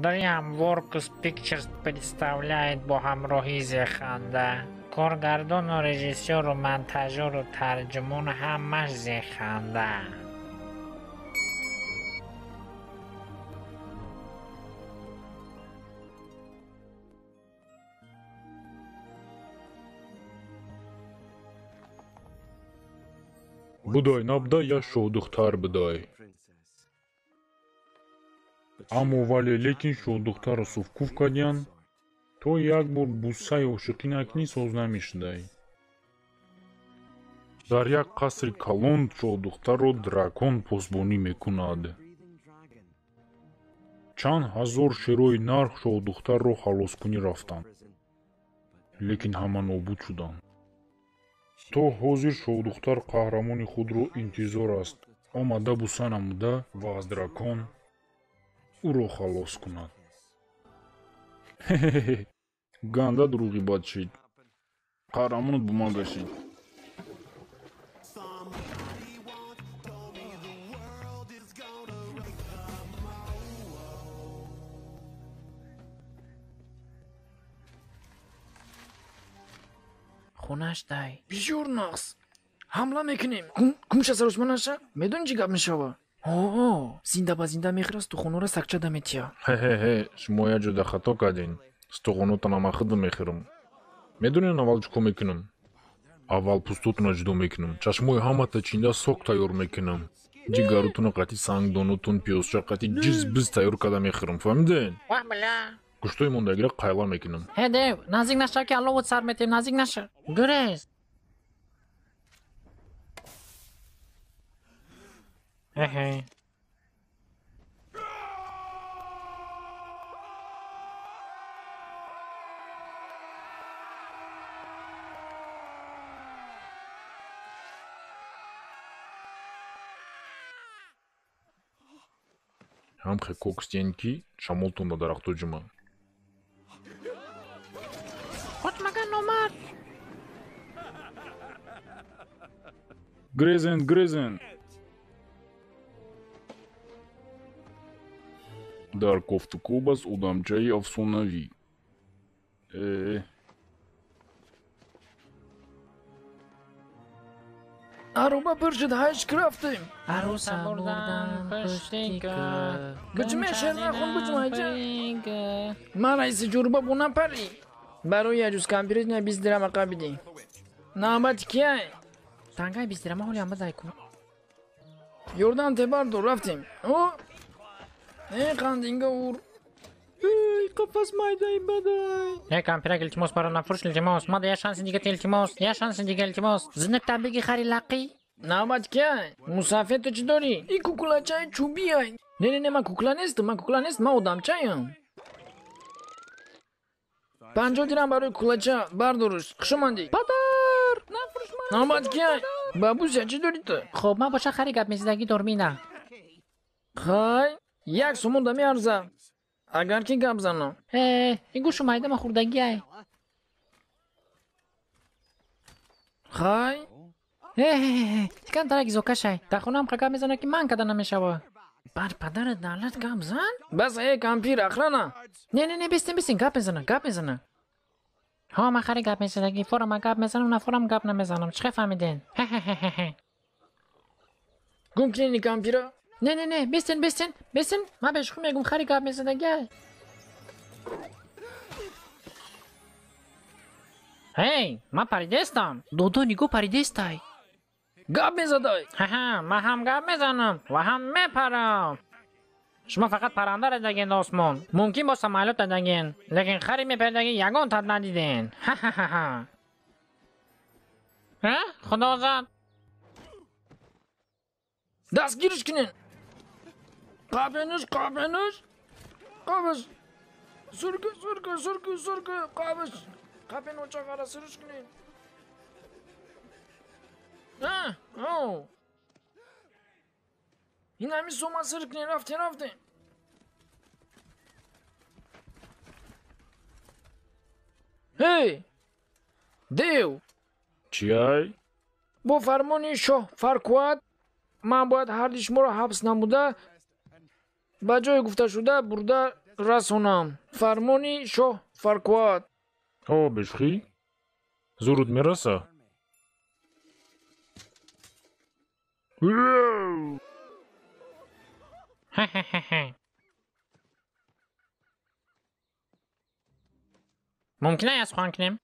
DreamWorks Pictures представляет бо ҳамроҳии Зеханда. Коргардону режиссёру монтажёру тарҷумон ҳамаш Зеханда. Будай набуда як шоҳдухтар будай. Аммо вале лекин шоҳдухтарро суфкуф кардиянд, то як бор бусаи ошиқӣ накунӣ соз намешудай. Дар як қасри калон шоҳдухтарро дракон посбонӣ мекунад. Чанд ҳазор шерои нарх шоҳдухтарро халоскунӣ рафтанд, лекин ҳама нобуд шуданд. То ҳозир шоҳдухтар қаҳрамони худро интизор аст, омада буса намуда ва аз дракон ӯро халос кунад. Хе-хе-хе, ганда дурӯғи бад шид. Қаҳрамонат бо ман гашид. Хонаш дай. Бисёр нағз. Ҳамла мекунем. Кумша саросмон наша? Медонӣ чӣ гап мешава? О, зинда ба зинда мехӯра, стухонора сакча да метия. Хе-хе-хе, шумо як ҷода хато кардин. Стухонотона ман худам мехӯрам. Медонед аввал чӣ кор мекунам? Аввал пӯстотона ҷудо мекунам. Чашмои ҳамата чинда сок тайёр мекунам. Ҷигарутона қатъи сангдонотон, пиёзча қатъи ҷиз-биз тайёр карда мехӯрам. Фаҳмидед? Ваҳ била. Гӯштҳои мондагиро қайла мекунам. Ҳе дев, наздик наша ки алловут сар метем, наздик наша. Гурез. Эҳе. Ҳамхе кокстиен ки шамолтон ба дарахтҳо ҷума. Қоч магар номард. Грезен, грезен. Дар кофтукоб аст одамчаи афсонавӣ. Э. Ароба пур шуд, ҳашк рафтем. Аруса бурдан пушти кӯ. Буҷме, шер нахон, буҷмайҷа. Ман раиси ҷурба бо напарӣ. Барои яҷуз кампирит на 20 дирам ақа бидӣ. Навбати кияй? Тангаи 20 дирама ҳолиам бадай ку. Ёрдам тебардор, рафтем. О! Э, қандинга ур. Эй, қафас майдаи бадай. Э, кампирак, илтимос, маро нафурӯш, илтимос. Мада як шанси дига илтимос. Як шанси дига илтимос. Зинатта биги хари лақӣ. Навбат кияй? Мусафед ту чӣ дорӣ? И куклачаи чӯбиай. Не, не, не, ман кукла нестам, ман кукла нестам, ман одамчаям. 50 дирам барои куклача, бардоруш. Хуш омадӣ. Падар! Нафурӯш маро. Навбат кияй? Бабуся, чӣ дорӣ ту? Хоб, ман боша хари гап мезадагӣ дормина. Хай, як сомон да меарза. Агар ки гап занам. Э, ин гӯшу майдама хӯрдагиай. Хай. Э, тикан тараки зокашай. Дар хонаам қа гап мезана ки ман када намешава. Бар падарат давлат гап зан? Бас, э, кампир, охрана. Не, не, не, бистин, бистин, гап мезана, гап мезана. Ҳо, ман хари гап мезадагӣ, форам гап мезанам, на форам гап намезанам. Чӣ фаҳмиден? Хе-хе-хе-хе. Гум кинени кампира? Не, не, не, бистин, бистин, бистин. Ман бешухӣ мегум, хари гап мезадагиай. Ҳей, ман паридестам. Додо, нигоҳ паридестай. Гап мезадай. Ҳа, ман ҳам гап мезанам ва ҳам мепарам. Шумо фақат паранда радаген осмон. Мумкин бо самолёт радаген, лекин хари мепаридаги ягон тат надиден. Ҳа-ҳа-ҳа. Ҳа, худо зад. Дастгириш кунен. Қабенуш, қабенуш. Қабиш. Сурки, сурки, сурки, сурки, қабиш. Қапен очағара суруш кунен. А, оу. Ин ҳамин сома сир кунен, рафтем, рафтем. Ҳей! Дев! Чиай? Бо фармони шоҳ Фаркуат ман бояд ҳарди шуморо ҳабс намуда Ба ҷои гуфташуда бурда расонам. Фармони шоҳ Фаркуат. О, бешухӣ? Зурут мераса? Мумкин як сухан кунем?